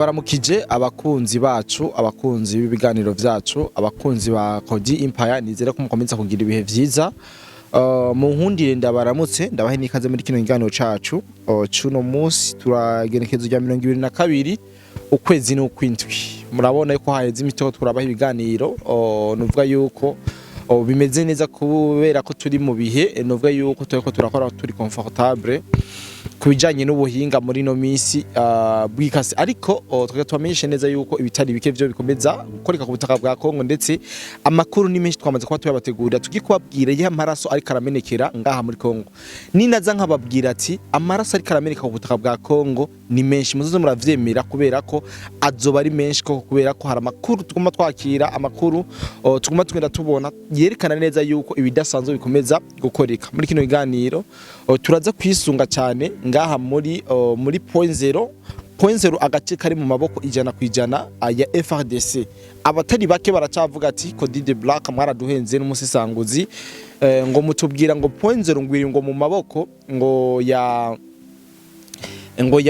Baramukije abakunzi bacu, abakunzi b'ibiganiro vyacu, abakunzi ba Kodi Empire. Nizere ko mukomeza kugira ibihe vyiza. Mu nkundire ndabaramutse, ndabahe n'ikaze muri kino kiganiro cacu cuno munsi. Turagenekezo rya 22, ukwezi ni ukwindwi. Murabona yuko haheze imitoto turabaha ibiganiro. Nuvuga yuko bimeze neza kubera ko turi mu bihe, nuvuga yuko turiko turakora turi confortable ku bijanye n'ubuhinga muri no minsi bwikase, ariko twari tubamenyeshe neza yuko ibitari bike vyo bikomeza gukoreka ku butaka bwa Kongo, ndetse amakuru ni menshi twamaze kuba tuyabategurira. Tugiye kubabwira iyo amaraso ariko aramenekera ngaha muri Kongo. Ninaza nkababwira ati amaraso ariko arameneka ku butaka bwa Kongo ni menshi, muzoze muravyemera, kubera ko azoba ari menshi koko, kubera ko hari amakuru tuguma twakira, amakuru tuguma tugenda tubona yerekana neza yuko ibidasanzwe bikomeza gukoreka. Muri kino kiganiro turaza kwisunga cyane ngaha muri Point Zero. Point Zero, agace kari mu maboko 100% ya FARDC. Abatari bake baracavuga ati Cody de Black mwaraduhenze n'umusisanguzi, ngo mutubwira ngo Point Zero ngwiri ngo mu maboko ngo ya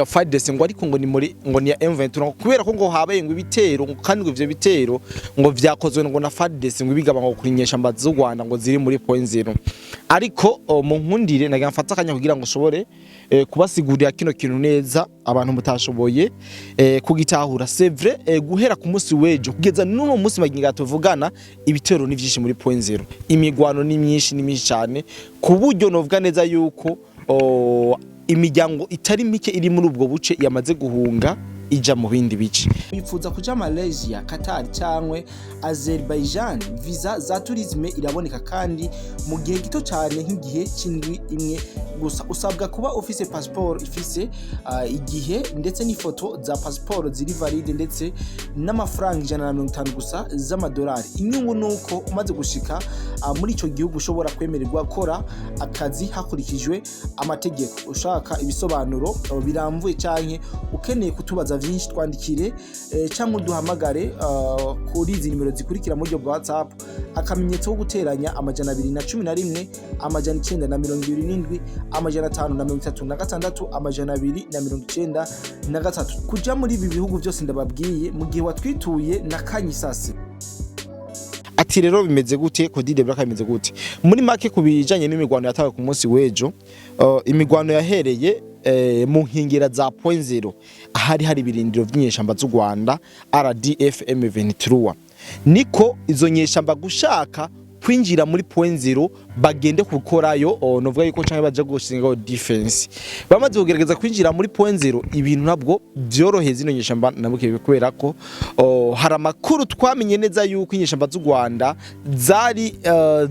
FARDC, ngo ariko ngo ni muri ngo ni ya M23, ngo kubera ko ngo habaye ngo ibitero, ngo kandi ngo ivyo bitero ngo vyakozwe ngo na FARDC, ngo ibigaba ngo kuri nyeshamba z'u Rwanda ngo ziri muri Point Zero. Ariko mu nkundire nagira mfata akanya kugira ngo ushobore kubasigurira kino kintu neza, abantu mutashoboye kugitahura. C'est vrai, guhera ku munsi w'ejo kugeza n'uno munsi magingo tuvugana, ibitero ni vyinshi muri Point Zero, imigwano ni myinshi, ni myinshi cyane, ku buryo novuga neza yuko imiryango itari mike iri muri ubwo buce yamaze guhunga ija mu bindi bice. Wifuza kuja Malaysia, Qatar cyangwa Azerbaijan? Visa za tourisme iraboneka kandi mu gihe gito cyane, nk'igihe cy'indwi imwe gusa. Usabwa kuba ufise passport ifise igihe, ndetse n'ifoto za passport ziri valide, ndetse n'amafaranga 150 gusa z'amadolari. Inyungu ni uko umaze gushika muri ico gihugu ushobora kwemererwa gukora akazi hakurikijwe amategeko. Ushaka ibisobanuro birambuye canke ukeneye kutubaza vyinshi, twandikire canke uduhamagare kuri izi nimero zikurikira mu buryo bwa WhatsApp: akamenyetso ko guteranya 211 927 536 293. Kuja muri ibi bihugu byose ndababwiye, mu gihe watwituye na kanyisase. Ati rero bimeze gute, Cody de Black, bimeze gute? Muri make, ku bijanye n'imigwano yatawe ku munsi w'ejo, imigwano yahereye mu nkengera za Point Zero, ahari hari ibirindiro vy'inyeshamba z'u Rwanda RDF M23. Niko izo nyeshamba gushaka kwinjira muri Point Zero bagende gukorayo, novuga yuko canke baje gushinga defense. Bamaze kugerageza kwinjira muri Point Zero, ibintu ntabwo byoroheye zino nyeshamba nabuke, kubera ko hari amakuru twamenye neza yuko inyeshamba z'u Rwanda zari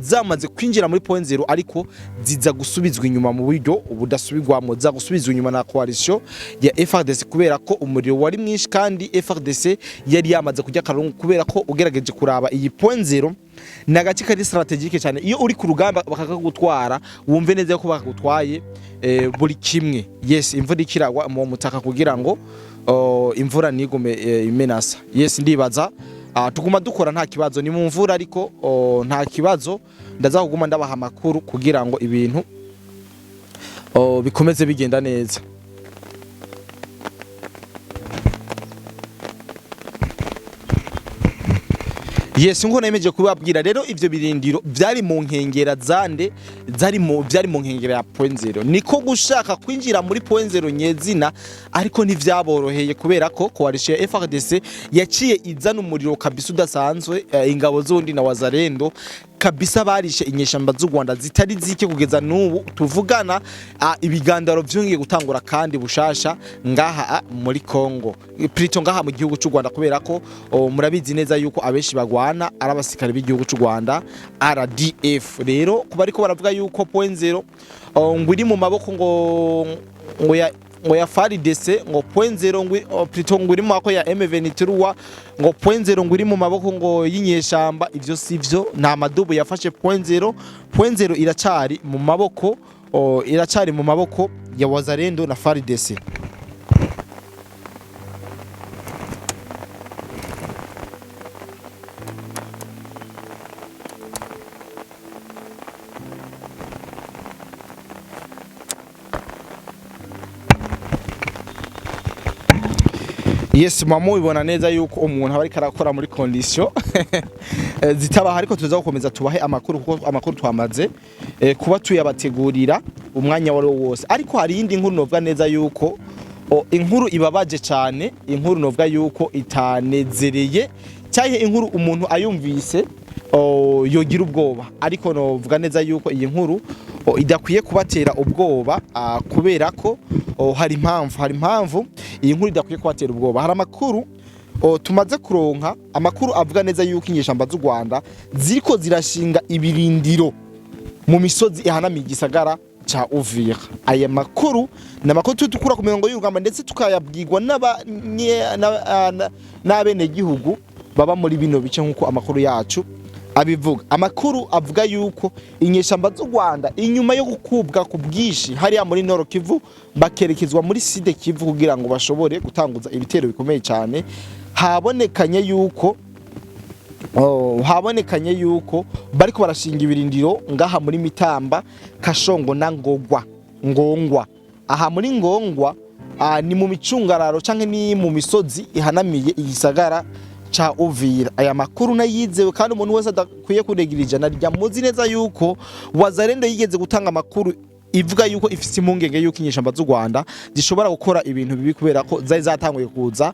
zamaze kwinjira muri Point Zero, ariko ziza gusubizwa inyuma mu buryo budasubirwamo, za gusubizwa inyuma na coalition ya FARDC, kubera ko umuriro wari mwinshi kandi FARDC yari yamaze kujya karungu. Kubera ko ugerageje kuraba, iyi Point Zero ni agace kari stratégique cyane. Iyo uri ku rugamba bakakagutwara, wumve neza ko bakagutwaye buri kimwe. Yes, imvura ikiragwa mu mutaka kugira ngo imvura nigume imenasa. Yes, ndibaza tuguma dukora nta kibazo, ni mu mvura ariko nta kibazo, ndaza kuguma ndabaha amakuru kugira ngo ibintu bikomeze bigenda neza. Yes, nko nemeje kubabwira rero, ivyo birindiro vyari mu nkengera zande, zari mu vyari mu nkengera ya Point Zero. Niko gushaka kwinjira muri Point Zero nyezina, ariko ntivyaboroheye, kubera ko coalition ya FARDC yaciye izana umuriro kabisa udasanzwe. Ingabo z'undi na Wazalendo kabisa barishe inyeshamba z'u Rwanda zitari zike. Kugeza n'ubu tuvugana, ibigandaro vyongeye gutangura kandi bushasha ngaha muri Congo, plutôt ngaha mu gihugu cy'u Rwanda, kubera ko murabizi neza yuko abenshi bagwana ari abasirikare b'igihugu cy'u Rwanda RDF. Rero kuba ariko baravuga yuko Point Zero ngo iri mu maboko ngo ya FARDC, ngo Point Zero ngo plutôt ngo iri mu maboko ya M23, ngo Point Zero ngo iri mu maboko ngo y'inyeshamba, ivyo sivyo. Nta madubu yafashe Point Zero. Point Zero iracari mu maboko iracari mu maboko ya Wazalendo na FARDC. Yes, mama, mubibona neza yuko umuntu aba ariko arakora muri condition zitabaha, ariko tuza gukomeza tubahe amakuru kuko amakuru twamaze kuba tuyabategurira umwanya wari wo wose. Ariko hari iyindi nkuru novuga neza yuko inkuru ibabaje cyane, inkuru novuga yuko itanezereye, cyangwa inkuru umuntu ayumvise yogira ubwoba. Ariko novuga neza yuko iyi nkuru idakwiye kubatera ubwoba, kubera ko hari impamvu iyi nkuru idakwiye kubatera ubwoba. Hari amakuru tumaze kuronka, amakuru avuga neza yuko inyeshamba z'u Rwanda ziriko zirashinga ibirindiro mu misozi ihanamiye igisagara ca Uvira. Aya makuru ni amakuru dukura ku mirongo y'urugamba, ndetse tukayabwirwa n'abenegihugu baba muri bino bice, nk'uko amakuru yacu abivuga. Amakuru avuga yuko inyeshamba z'u Rwanda, inyuma yo gukubwa ku bwinshi hariya muri Nord Kivu, bakerekezwa muri Sud Kivu kugira ngo bashobore gutanguza ibitero bikomeye cyane, habonekanye yuko bariko barashinga ibirindiro ngaha muri Mitamba, Kashongo na Ngogwa Ngongwa. Aha muri Ngongwa ni mu micungararo canke ni mu misozi ihanamiye igisagara ca Uvira. Aya makuru nayizewe kandi umuntu wese adakwiye kuregera ijana rya muzi neza yuko Wazalendo yigeze gutanga amakuru ivuga yuko ifise impungenge yuko inyeshamba z'u Rwanda zishobora gukora ibintu bibi, kubera ko zari zatanguye kuza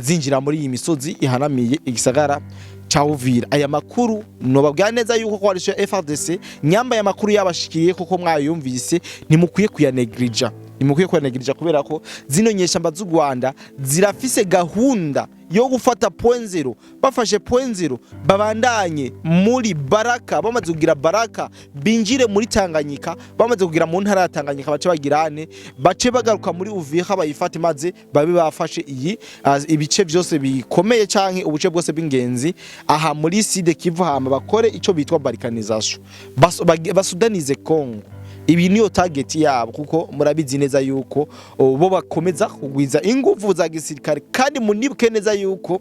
zinjira muri iyi misozi ihanamiye igisagara ca Uvira. Aya makuru nobabwira neza yuko coalition FARDC nyamba aya makuru yabashikiye koko mwayumvise, ntimukwiye kuyanegrija, ntimukwiye kuyanegrija, kubera ko zino nyeshamba z'u Rwanda zirafise gahunda yo gufata Point Zéro. Bafashe Point Zéro, babandanye muri Baraka. Bamaze kugira Baraka, binjire muri Tanganyika. Bamaze kugira mu ntara ya Tanganyika, bace bagirane, bace bagaruka muri Uvira bayifate, maze babe bafashe iyi ibice byose bikomeye canke ubuce bwose bw'ingenzi aha muri Sud Kivu, hama bakore ico bitwa balkanisation, basudanize Congo. Ibi niyo target yabo, kuko murabizi neza yuko bo bakomeza kugwiza inguvu za gisirikare. Kandi munibuke neza yuko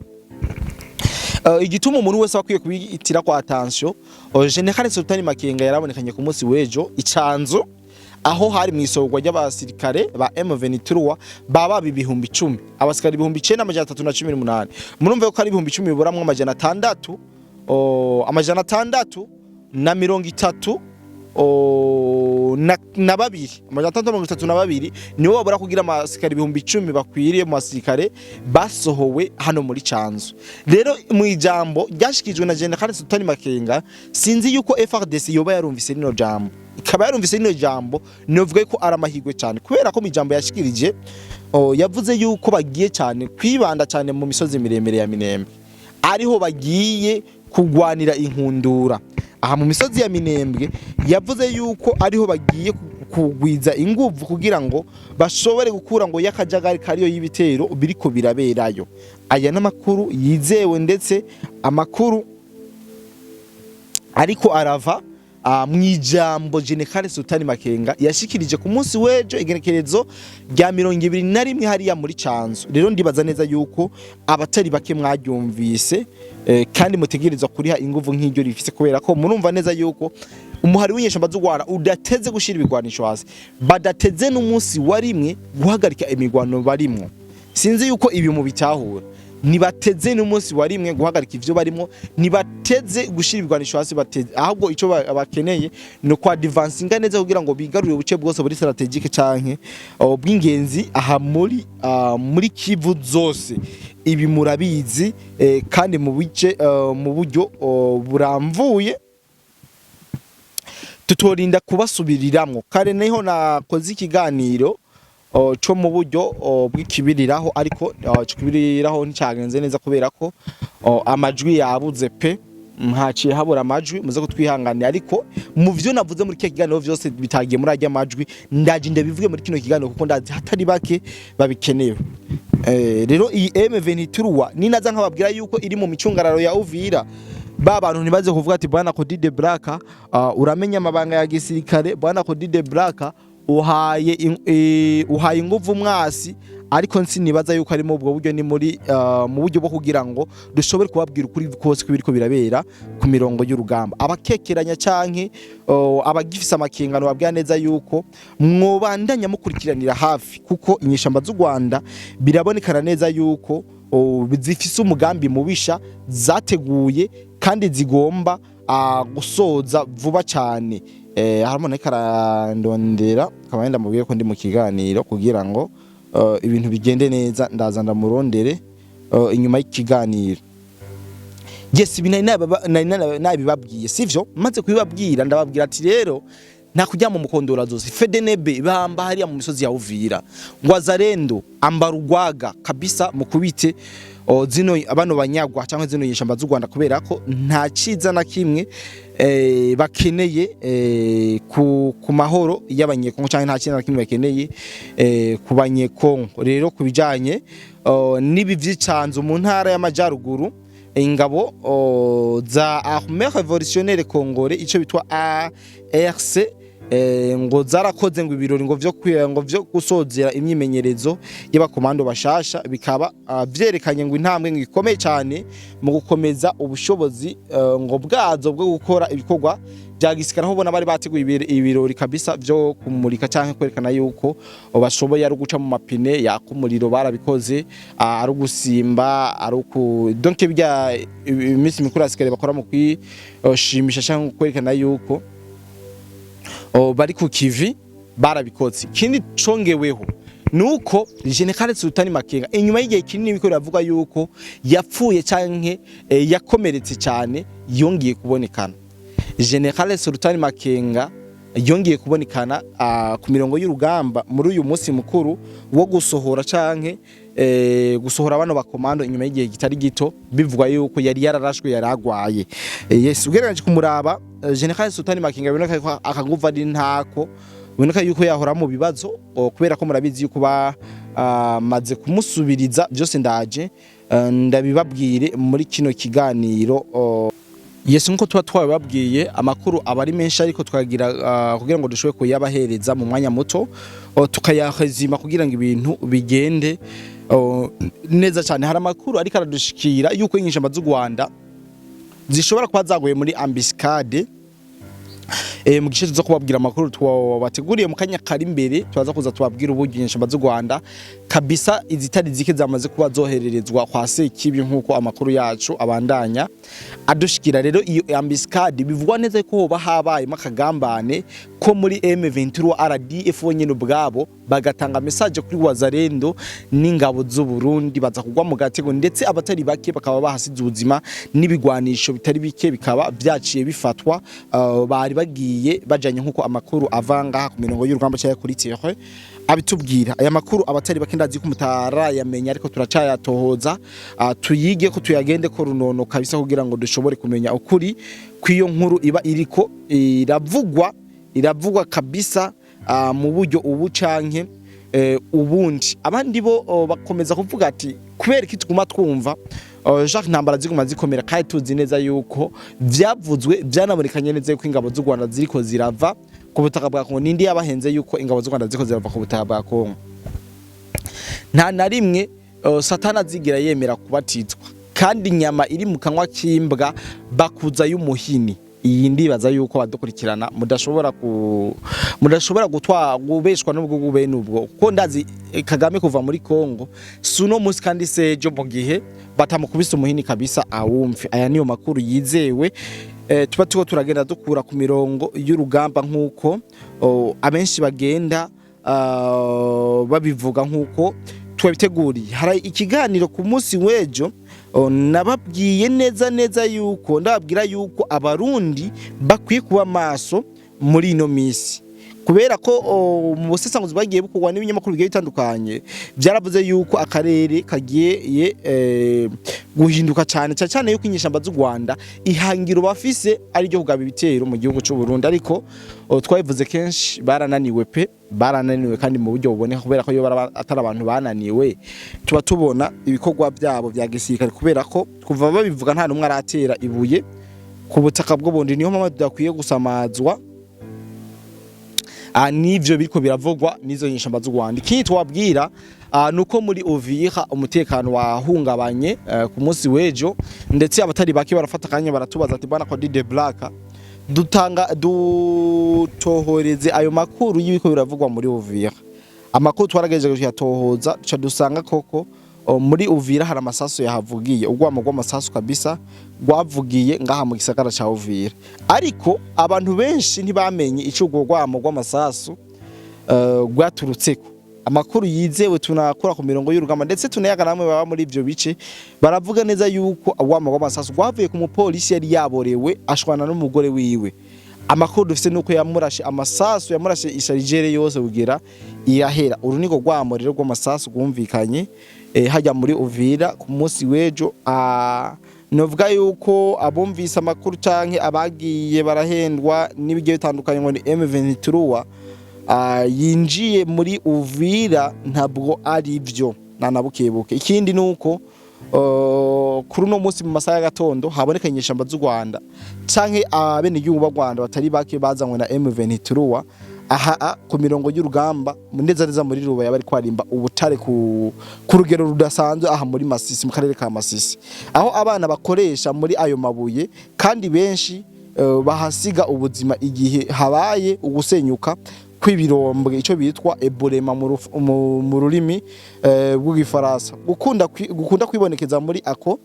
igituma umuntu wese akwiye kubitira kwa attention, General Sultani Makenga yarabonekanye ku munsi w'ejo icanzo, aho hari mu isorwa ry'abasirikare ba M23 baba 10,000, abasirikare 9318. Murumva ko ari 10,000 biburamwo 600, 632 na babiri, 632 nibo babura kugira amasirikare 10,000 bakwiriye mu basirikare basohowe hano muri Canzu. Rero mu ijambo ryashikijwe na General Sultani Makenga, sinzi yuko FARDC yoba yarumvise rino jambo. Ikaba yarumvise rino jambo, novuga ko ari amahirwe cyane, kubera ko mu ijambo yashikirije yavuze yuko bagiye cyane kwibanda cyane mu misozi miremire ya Minembwe, ariho bagiye kugwanira inkundura. Aha mu misozi ya Minembwe yavuze yuko ariho bagiye kugwiza inguvu kugira ngo bashobore gukura ngo y'akajagari kariyo y'ibitero biriko biraberayo. Aya n'amakuru yizewe, ndetse amakuru ariko arava mu ijambo General Sultani Makenga yashikirije ku munsi w'ejo, igenekerezo rya 21, hariya muri Canzu. Rero ndibaza neza yuko abatari bake mwaryumvise, kandi mutegerezwa kuriha inguvu nk'iryo rifise, kubera ko murumva neza yuko umuhari w'inyeshamba z'u Rwanda udateze gushira ibigwanisho hasi, badateze n'umunsi wa rimwe guhagarika imigwano barimwo. Sinzi yuko ibi mubitahura. Ntibateze n'umunsi wa rimwe guhagarika ivyo barimo, ntibateze gushira ibigwanisho hasi. Bateze ahubwo ico bakeneye ni kwa advancinga neza kugira ngo bigarurire ubuce bwose buri stratégique canke bw'ingenzi aha muri Kivu zose. Ibi murabizi, kandi mu bice mu buryo buramvuye tutorinda kubasubiriramwo. Kare niho nakoze ikiganiro co mu buryo bw'ikibiriraho, ariko ico kibiriraho nticagenze neza kubera ko amajwi yabuze pe, haciye habura amajwi. Muze kutwihanganira, ariko mu vyo navuze muri kino kiganiro vyose bitagiye muri arya majwi, ndaje ndabivuge muri kino kiganiro kuko ndazi hatari bake babikenewe. Rero iyi M23 ninaza nkababwira yuko iri mu micungararo ya Uvira, ba bantu ntibaze kuvuga ati: "Bwana Cody Black, uramenya amabanga ya gisirikare, bwana Cody Black, uhaye inguvu mwasi." Ariko nsinibaza yuko ari mu ubwo buryo, ni muri mu buryo bwo kugira ngo dushobore kubabwira ukuri kose kw'ibiriko birabera ku mirongo y'urugamba. Abakekeranya canke abagifise amakengano, babwira neza yuko mwobandanya mukurikiranira hafi, kuko inyeshamba z'u Rwanda birabonekana neza yuko zifise umugambi mubisha zateguye kandi zigomba gusoza vuba cyane. Harimo ariko arandondera, akaba yenda mubwiye ko ndi mu kiganiro kugira ngo ibintu bigende neza. Ndaza ndamurondere inyuma y'ikiganiro. Yes, ibi nari nabibabwiye, sivyo? Maze kubibabwira, ndababwira ati rero nta kujya mu mukondora zose. FDNB bamba hariya mu misozi ya Uvira, Wazalendo ambara urwaga kabisa mukubite zino bano banyagwa cyangwa zino nyeshamba z'u Rwanda, kubera ko nta ciza na kimwe bakeneye ku mahoro y'Abanyekongo, cyangwa nta kintu na kimwe bakeneye ku Banyekongo. Rero kubijanye n'ibi vy'icanzo mu ntara y'Amajaruguru, ingabo za Armée Révolutionnaire Congolais, ico bitwa ARC, ngo zarakoze ngo ibirori ngo vyo gusozera imyimenyerezo y'abakomando bashasha, bikaba vyerekanye ngo intambwe ngo ikomeye cyane mu gukomeza ubushobozi ngo bwazo bwo gukora ibikorwa bya gisirikare, aho ubona bari bateguye ibirori kabisa vyo kumurika canke kwerekana yuko bashoboye, ari guca mu mapine yaka umuriro barabikoze, ari ugusimba, ari uku donc bya iminsi mikuru ya bakora mu kwishimisha canke kwerekana yuko bari ku kivi, barabikoze. Ikindi congeweho nuko General Sultani Makenga, inyuma y'igihe kinini biko biravuga yuko yapfuye canke yakomeretse cyane, yongeye kubonekana. General Sultani Makenga yongeye kubonekana ku mirongo y'urugamba muri uyu munsi mukuru wo gusohora canke gusohora bano bakomando, inyuma y'igihe kitari gito bivugwa yuko yari yararashwe, yaragwaye. Yes, ugereranije kumuraba General Sultani Makenga, biboneka ko akaguva ari ntako, biboneka yuko yahora mu bibazo, kubera ko murabizi yuko bamaze kumusubiriza byose. Ndaje ndabibabwire muri kino kiganiro. Yes, nkuko tuba twabibabwiye, amakuru aba ari menshi, ariko twagira kugira ngo dushobore kuyabahereza mu mwanya muto, tukayahezima kugira ngo ibintu bigende neza cyane. Hari amakuru ariko aradushikira yuko inyeshamba z'u Rwanda zishobora kuba zaguye muri embuscade. Mu gice tuza kubabwira amakuru twabateguriye mu kanya kari imbere, tubaza kuza tubabwira uburyo inyeshamba z'u Rwanda kabisa izitari zike zamaze kuba zohererezwa kwa Sekibi, nk'uko amakuru yacu abandanya adushikira. Rero iyo embuscade bivugwa neza ko hoba habayemo akagambane ko muri M23 RDF bonyene ubwabo, bagatanga message kuri Wazalendo n'ingabo z'u Burundi, baza kugwa mu gatego, ndetse abatari bake bakaba bahasize ubuzima, n'ibigwanisho bitari bike bikaba vyaciye bifatwa bari bagiye bajanye, nkuko amakuru avanga ku mirongo y'urugamba cyangwa kuri terrain abitubwira. Aya makuru abatari bake ndazi ko mutarayamenya, ariko turacayatohoza, tuyige ko tuyagende ko runono kabisa kugira ngo dushobore kumenya ukuri kw'iyo nkuru iba iriko iravugwa kabisa mu buryo ubu canke ubundi. Abandi bo bakomeza kuvuga ati kubera iki tuguma twumva Jacques Ntambara ziguma zikomera, kandi tuzi neza yuko vyavuzwe, vyanabonekanye neza yuko ingabo z'u Rwanda ziriko zirava ku butaka bwa Kongo? Nindi yabahenze yuko ingabo z'u Rwanda ziriko zirava ku butaka bwa Kongo? Nta na rimwe Satani azigira yemera kubatizwa, kandi inyama iri mu kanwa k'imbwa bakuza y'umuhini. Iyi ndibaza yuko badukurikirana mudashobora gutwa gubeshwa n'ubwo bube nubwo, kuko ndazi Kagame kuva muri Kongo si uno munsi kandi sejo, mu gihe batamukubise umuhini kabisa awumve. Aya niyo makuru yizewe tuba turiko turagenda dukura ku mirongo y'urugamba, nk'uko abenshi bagenda babivuga, nk'uko twabiteguriye. Hari ikiganiro ku munsi w'ejo nababwiye neza neza yuko ndababwira yuko Abarundi bakwiye kuba maso muri ino misi, kubera ko mu busesanguzi bwagiye bukorwa n'ibinyamakuru bigiye bitandukanye, byaravuze yuko akarere kagiye guhinduka cyane cyane cyane, yuko inyeshamba z'u Rwanda ihangiro bafise ari ryo kugaba ibitero mu gihugu cy'u Burundi. Ariko twabivuze kenshi, barananiwe pe, barananiwe kandi mu buryo buboneka, kubera ko iyo atari abantu bananiwe tuba tubona ibikorwa byabo bya gisirikare, kubera ko kuva babivuga nta n'umwe aratera ibuye ku butaka bw'ubundi. Niyo mpamvu tudakwiye gusamazwa n'ivyo biriko biravugwa n'izo nyeshamba z'u Rwanda. Ikindi twabwira nuko muri Uvira umutekano wahungabanye ku munsi w'ejo, ndetse abatari bake barafata akanya baratubaza ati: "Bwana Cody de Black, dutanga dutohoreze ayo makuru y'ibiko biravugwa muri Uvira." Amakuru twaragejeje kuyatohoza, duca dusanga koko muri Uvira hari amasasu yahavugiye, urwamo rw'amasasu kabisa rwavugiye ngaha mu gisagara ca Uvira, ariko abantu benshi ntibamenye ico urwo rwamo rw'amasasu rwaturutseko. Amakuru yizewe tunakura ku mirongo y'urugamba, ndetse tunayaga namwe baba muri ivyo bice, baravuga neza yuko urwamo rw'amasasu rwavuye ku mupolisi yari yaborewe ashwana n'umugore wiwe. Amakuru dufise nuko yamurashe amasasu, yamurashe i chargeur yose kugira irahera. Uru niko rwamo rero rw'amasasu rwumvikanye hajya muri Uvira ku munsi w'ejo. Novuga yuko abumvise amakuru canke abagiye barahendwa n'ibigiye bitandukanye ngo ni M23 yinjiye muri Uvira, ntabwo ari byo nanabukebuke. Ikindi nuko kuri uno munsi mu masaha y'agatondo haboneka inyeshamba z'u Rwanda canke abenegihugu b'u Rwanda batari bake bazanywe na M23 aha ku mirongo y'urugamba neza neza muri Rubaya, bari kwarimba ubutare ku rugero rudasanzwe aha muri Masisi, mu karere ka Masisi, aho abana bakoresha muri ayo mabuye kandi benshi bahasiga ubuzima igihe habaye ugusenyuka kw'ibirombwe, ico bitwa éboulement mu rurimi rw'igifaransa, gukunda kwibonekeza muri ako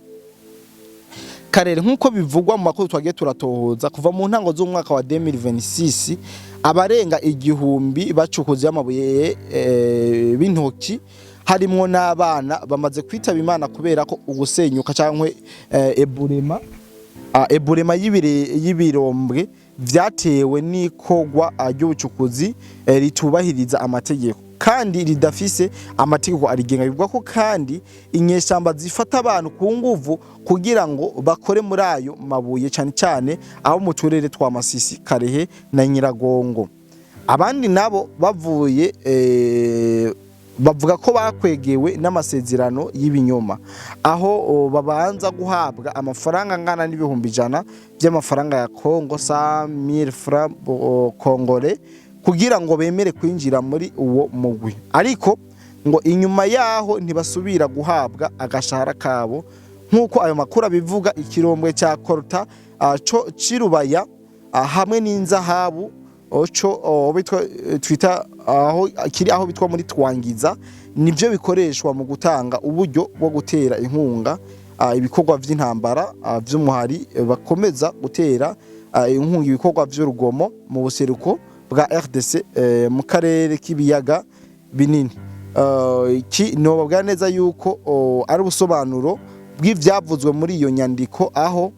karere. Nk'uko bivugwa mu makuru twagiye turatohoza, kuva mu ntango z'umwaka wa 2026 abarenga 1000 bacukuzi y'amabuye b'intoki harimwo n'abana bamaze kwitaba Imana kubera ko ugusenyuka cyangwa éboulement y'ibirombwe vyatewe n'ikogwa ry'ubucukuzi ritubahiriza amategeko kandi ridafise amategeko arigenga. Bivugwa ko kandi inyeshamba zifata abantu ku nguvu kugira ngo bakore muri ayo mabuye, cyane cyane aho mu turere twa Masisi, Karehe na Nyiragongo. Abandi nabo bavuye bavuga ko bakwegewe n'amasezerano y'ibinyoma, aho babanza guhabwa amafaranga angana n'100.000 by'amafaranga ya Congo, 100,000 francs congolais, kugira ngo bemere kwinjira muri uwo mugwi, ariko ngo inyuma yaho ntibasubira guhabwa agashahara kabo, nk'uko ayo makuru abivuga. Ikirombwe cya coltan co cirubaya hamwe n'inzahabu oco bitwa twita aho kiri aho bitwa muri Twangiza nivyo bikoreshwa mu gutanga uburyo bwo gutera inkunga ibikorwa vy'intambara vy'umuhari bakomeza gutera inkunga ibikorwa vy'urugomo mu buseruko bwa RDC, mu karere k'ibiyaga binini. Iki nobabwira neza yuko ari ubusobanuro bw'ivyavuzwe muri iyo nyandiko, aho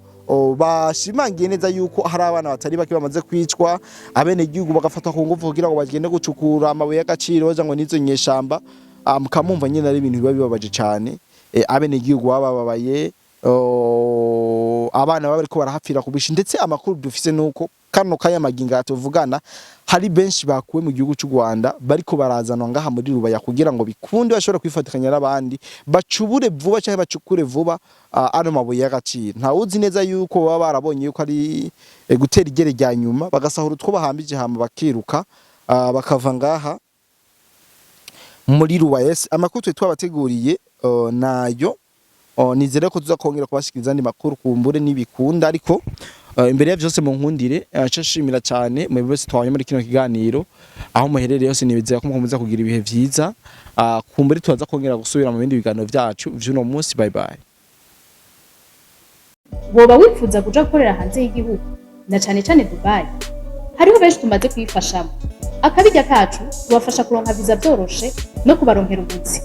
bashimangiye neza yuko hari abana batari bake bamaze kwicwa, abenegihugu bagafatwa ku ngufu kugira ngo bagende gucukura amabuye y'agaciro baja ngo n'izo nyeshamba. Mukamumva nyene ari ibintu biba bibabaje cane, abenegihugu baba bababaye, abana baba bariko barahapfira ku bwinshi. Ndetse amakuru dufise nuko kano kanya magingo tuvugana hari benshi bakuwe mu gihugu cy'u Rwanda bariko barazanwa ngaha muri Rubaya kugira ngo bikunde bashobora kwifatikanya n'abandi bacubure vuba cyangwa bacukure vuba ano mabuye y'agaciro. Nta uzi neza yuko baba barabonye yuko ari gutera igere rya nyuma, bagasahura utwo bahambije hama bakiruka, bakava ngaha muri Rubaya. Amakuru twe twabateguriye nayo. Nizere ko tuzakongera kubashikiriza andi makuru kumbure nibikunda, ariko imbere ya vyose mu nkundire nshimira cyane mwe bose twabanye muri kino kiganiro aho muherereye hose. Nibizera ko mukomeza kugira ibihe vyiza. Kumbure tubaza kongera gusubira mu bindi biganiro vyacu vy'uno munsi. Bye bye. Woba wifuza kuja gukorera hanze y'igihugu na cane cane Dubai? Hariho benshi tumaze kuyifashamo. Akabirya kacu tubafasha kuronka viza vyoroshe no kubaronkera ubuzi.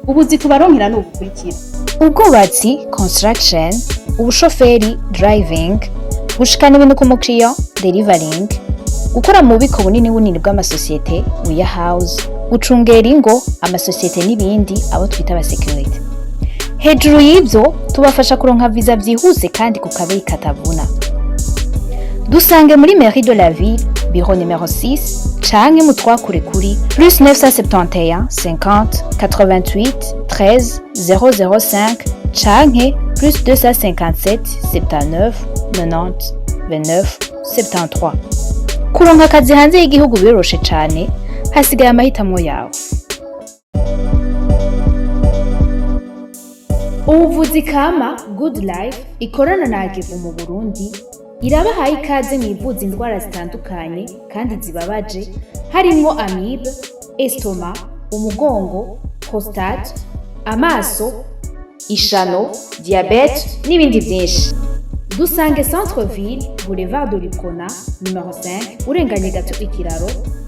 Ubuzi tubaronkera ni ubukurikira: ubwubatsi, construction, ubushoferi, driving, gushikana ibintu ku mukiriya, delivering, gukora mu bubiko bunini bunini bw'amasosiyete, warehouse, gucungera ingo, amasosiyete n'ibindi, abo twita aba security. Hejuru y'ibyo tubafasha kuronka viza byihuse kandi ku kabeyi katavuna. Dusange muri mairie de la ville, bureau numéro 6, canke mutwakure kuri plus 971 50 88 13 005 canke plus 257 79 90 29 73. Kuronka akazi hanze y'igihugu biroroshe cane, hasigaye amahitamo yawe. Ubuvuzi kama Good Life ikorana na Agevu mu Burundi irabahaye ikaze mu ivuza indwara zitandukanye kandi zibabaje, harimwo amibe, estomac, umugongo, prostate. Amaso, ishano, diabète n'ibindi byinshi. Dusange Centre Ville, Boulevard de l'Uprona numéro 5, urenganye gato ikiraro,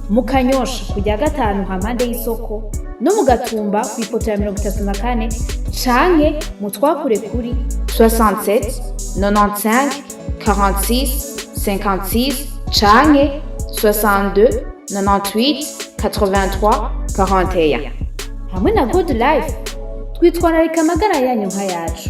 mu Kanyosha kujya gatanu hampande y'isoko, no mu Gatumba ku ipoto ya 34, canke mu twakure kuri 67 95 46 56 canke 62 98 83 41. Hamwe na Good Life twitwararika amagara yanyu nk'ayacu.